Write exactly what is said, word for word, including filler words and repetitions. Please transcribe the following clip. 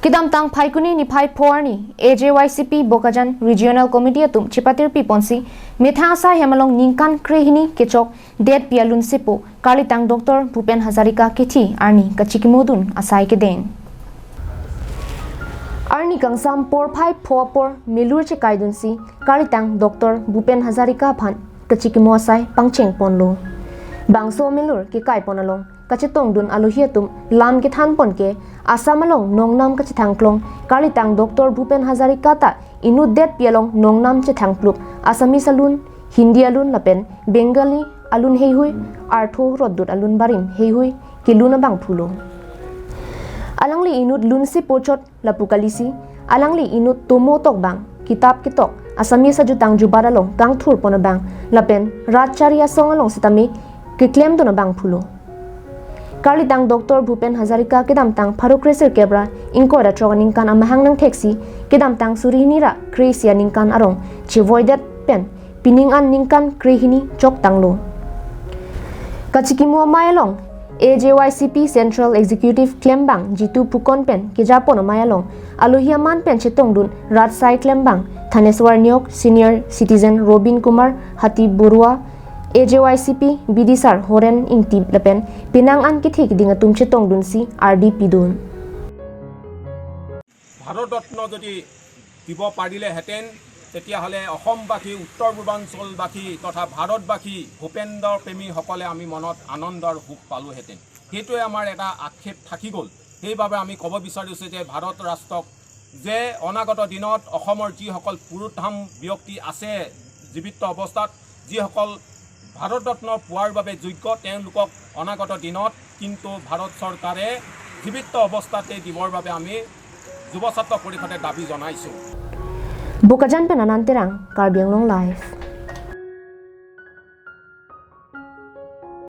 Kedamtang Phaikuni niphai pho arni A J Y C P Bokajan Regional Committee atum chepatirpi ponsi methang asai hem along ningkan krehini kechok detpi alun sepo karlitang Doctor Bhupen Hazarika kethi arni kachikimodun asai kedeng. Arni kangsam porphai pho apor melur chekaidunsi karlitang Doctor Bhupen Hazarika aphan kachikimo asai pangcheng ponlo. Bangso melur kekai pon along kachetongdun alohi atum lam kethan pon ke Assam along nongnam kachethangklong karlitang Doctor Bhupen Hazarika ta inut detpi along nongnam chethangplup Assamese alun, Hindi alun lapen Bengali alun heihui, artho rotdut alun barim heihui kelun abangphulo. Alangli inut lun sepo chot lapu kalisi, alangli inut tomo tok bang kitap ketok Assamese ajutang jubat along kangthur pon abang lapen rat chari asong along sitame keklemdun abangphulo. Karlitang Doctor Bhupen Hazarika kedamtang pharo kresirkep ra ingkoi ra throk aningkan amahang nangtheksi kedamtang suri hini ra kre-isi aningkan arong chevoidet pen pining an ningkan krehini choktanglo. Kachikimo amei along A J Y C P Central Executive klembang Jitu Phukon pen kejapon amei along alohi aman pen chetongdun rat asai klembang Thaneswar Neok, Senior Citizen Robin Kumar Hati Borua, A J Y C P B D sir Horen Ingti lapen penang an kethe keding atum chetongdunsi ardi pidun. Bharat Ratna যদি দিব পাৰিলেহেঁতেন, তেতিয়াহ'লে অসমবাসী, উত্তৰ পূৰ্বাঞ্চলবাসী তথা ভাৰতবাসী, ভূপেন্দ্ৰ প্ৰেমীসকলে আমি মনত আনন্দৰ সুখ পালোহেঁতেন। সেইটোৱে আমাৰ এটা আক্ষেপ থাকি গ'ল। সেইবাবে আমি ক'ব বিচাৰিছোঁ যে ভাৰত ৰাষ্ট্ৰক যে অনাগত দিনত অসমৰ যিসকল পুৰোধাম ব্যক্তি আছে, জীৱিত অৱস্থাত যিসকল ভাৰতৰত্ন পোৱাৰ বাবে যোগ্য, তেওঁলোকক অনাগত দিনত কিন্তু ভাৰত চৰকাৰে জীৱিত অৱস্থাতে দিবৰ বাবে আমি যুৱ ছাত্ৰ পৰিষদে দাবী জনাইছোঁ। Bokajan pen Anand Terang, Karbi Anglong Live.